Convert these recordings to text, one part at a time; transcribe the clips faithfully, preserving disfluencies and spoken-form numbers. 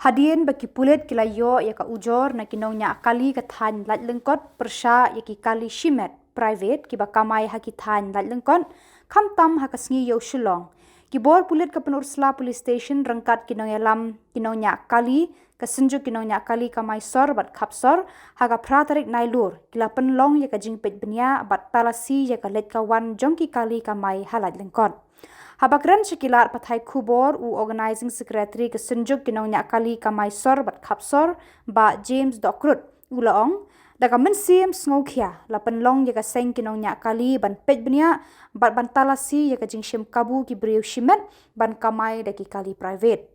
Hadien ba ki pulit ki la ïoh ïa ka ujor na ki nongñiah kali ka thaiñ Laitlyngkot pyrshah ïa ki kali shimet private kiba kamai ha ki thaiñ Laitlyngkot, khamtam ha ka sngi ïew Shillong, ki bor pulit ka Pynursla Police Station ryngkat ki nongïalam ki nongñiah kali ka Synjuk ki nongñiah kali kamai sor bad khap sor, ha ka phra tarik Nailur, ki la pynlong ïa ka jingpeit bniah bad talasi ïa ka leit ka wan jong ki kali kamai ha Laitlyngkot. Haba kren sha ki lad pathai khubor, u Organising Secretary ka Synjuk ki nongñiah kali kamai sor bad khap sor, Bah James Dohkrut, u la ong, da ka mynsiem sngewkhia la pynlong ïa ka seng ki nongñiah kali ban peit bniah bad ban talasi ïa ka jingshim kabu ki briew shimet ban kamai da ki kali private.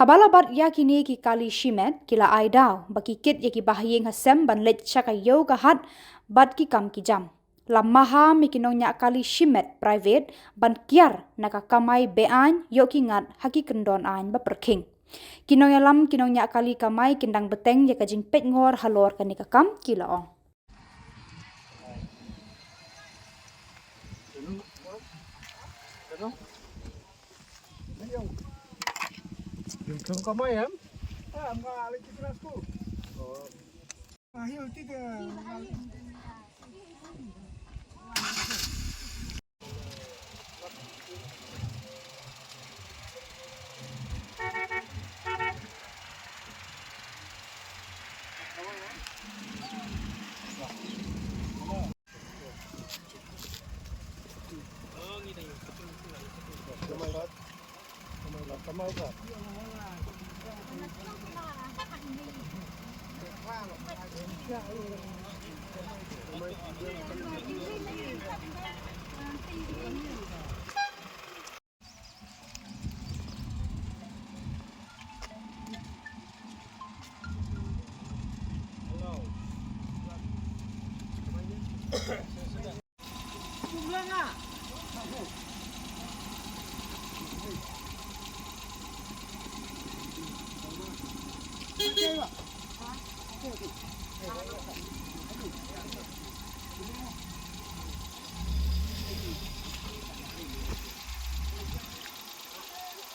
Haba la bat ïa kine ki kali shimet, ki la ai daw ba ki kit ïa ki bahaïing hasem ban leit sha ka ïew ka hat bad ki kam ki jam. La maham ïa ki nongñiah kali shimet private ban kiar na ka kamai be-aiñ, ïoh ki ngat ha ki kyndon aiñ ba pyrkhing. Ki nongïalam ki nongñiah kali kamai kin dang bteng ïa ka jingpeit ngor halor kane ka kam, ki la ong.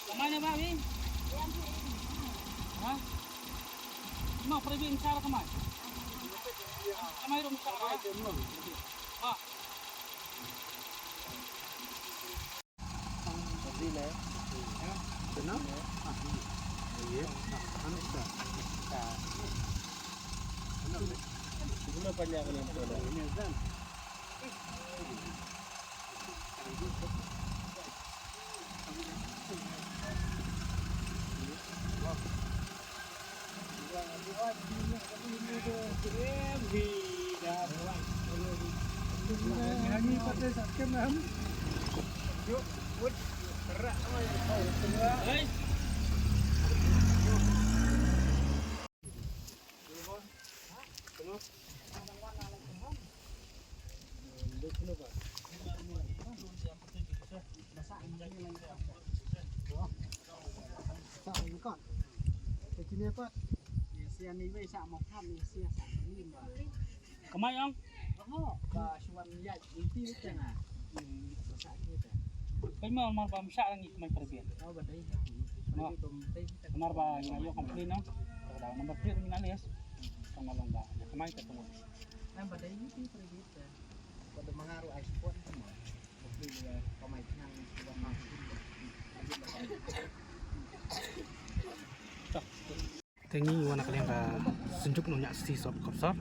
Kamai ne ba bi? Ha? Ma private, msa kamai. Kamai rum msa. Ha. Kamai ong. Kai ma mar ba msa ngi kamai private. Mar ba ngi ïoh complain ong. Ka number plate ngi na list. Tang ma long ba kamai ka tang. Te ngi wan na ka liang ka Synjuk nongñiah sor bad khap sor.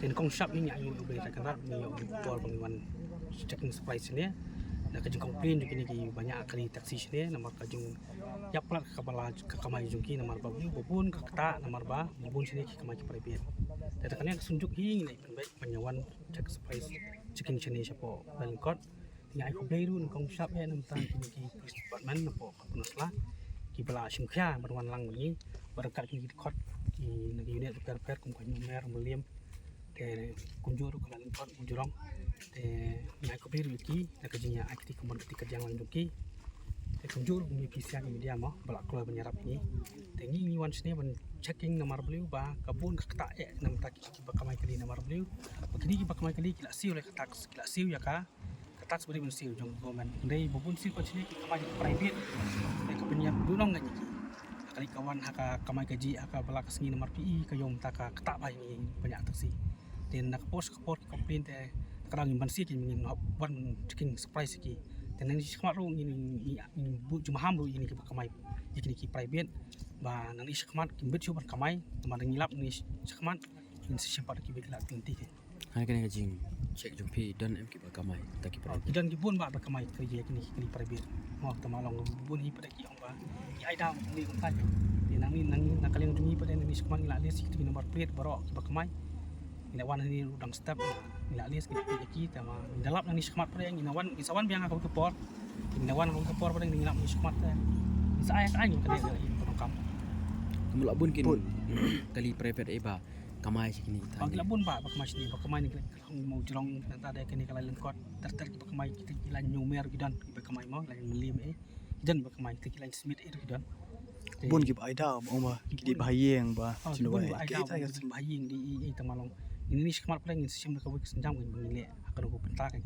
Te nyngkong shap ngi ñiah ïa U Blei Trai Kynrad, ngi ïoh bor ba ngi wan checking supplies shane. Da ka jingcomplain jong kine ki ba ñiah kali taxi shane namar ka jingïap palat ka ba la ka kamai jong ki namar ba bun ka ktah namar ba bun shane ki kamai ki private. Te da ka liang ka Synjuk hi ngi la pynbeit ban ïa wan check supplies, checking shane shapoh Laitlyngkot. Ngi ai khublei ruh nyngkong shap ïa na bynta kine ki police department napoh ka Pynursla kiba la shim khia ban wan lang bad ngi bad ryngkat kine ki dkhot ki na ki unit bapher bapher kum ka Hynñiewmer, Mylliem, te kumjuh ruh ka Laitlyngkot, Mawjrong. Te ngi ai khublei ruh ïa ki na ka jingïa ai kti ka mon kti ka jingïalang jong ki. Te kumjuh ruh kum ki P C R, ki media mo ba la kloi ban ïarap ïa ngi. Te ngi ngi wan shane ban checking namar balei ba ka bun ka ktah eh na bynta ki kiba kamai kali namar balei ba kine kiba kamai kali ki la siew ïa ka tax, ki la siew ïa ka ka tax ba dei ban siew jong government. Hynrei ba bun siew ka shane ki kamai private. Te ka pynïap duna ngan ïa ki. Ka Ka wan ha ka kamai kajih ha ka bala ka sngi namar phi i ka ïoh mynta ka ktah bha ïa ngi ban ïa taxi. Te na ka por sha ka por ki complain te, te ka dang ngim banse ki, ngin hap wan taking surprise ïa ki. Te nangne shakhmat ruh ngin, ngin, ngin buh jingmaham ruh ïa kine kiba kamai ïa kine ki private, ba nangne shakhmat kim bit shuh ban kamai, namar ngi lap nangne shakhmat ngin sa shim pat kiba ki lap penalty ki. Ha kane ka jingcheck jong phi, don em kiba kamai, ta ki private? Ki don ki bun bah ba kamai, ki ïa kine ki private. Mo, te ma long bun hi pat ki ong ba ki ai daw ni kumta. Te nangne, nangne na ka liang jong ngi pat nangne shakhmat ngi la list ki number plate baroh kiba kamai. Ngi la wan hangne ruh dang step, ngi la list ki, ki, ki, te ma ngi da lap nangne shakhmat pat, ngi na wan, ngi sa wan biang ha kawei ka por. Ngi na wan ha kawei ka por pat ngi lap nangne shakhmat te. Ngi sa ai, ai ngi ka dei ka dei ka kam. Kumba la bun kin kali private eh ba kamai shi kine. Ba ki la bun bah ba kamai shi kine, ba kamai ni ka long mo jrong, nangta da kane ka lain lyngkot ter ter kiba kamai, kita ki lain Newmar ki don kiba kamai mo, lain Mylliem eh ki don ba kamai, kita ki lain Smit eh ki don. Bun kiba ai daw ba ong ba ki dei ba ha ïing ba. Oh, ki bun ba ai daw ba ki dei ba ha ïing, dei i, i, te ma long. Ngin ïa shim pat, ngin shim da kawei ka sienjam, ngin leh ha kano ka bynta ka.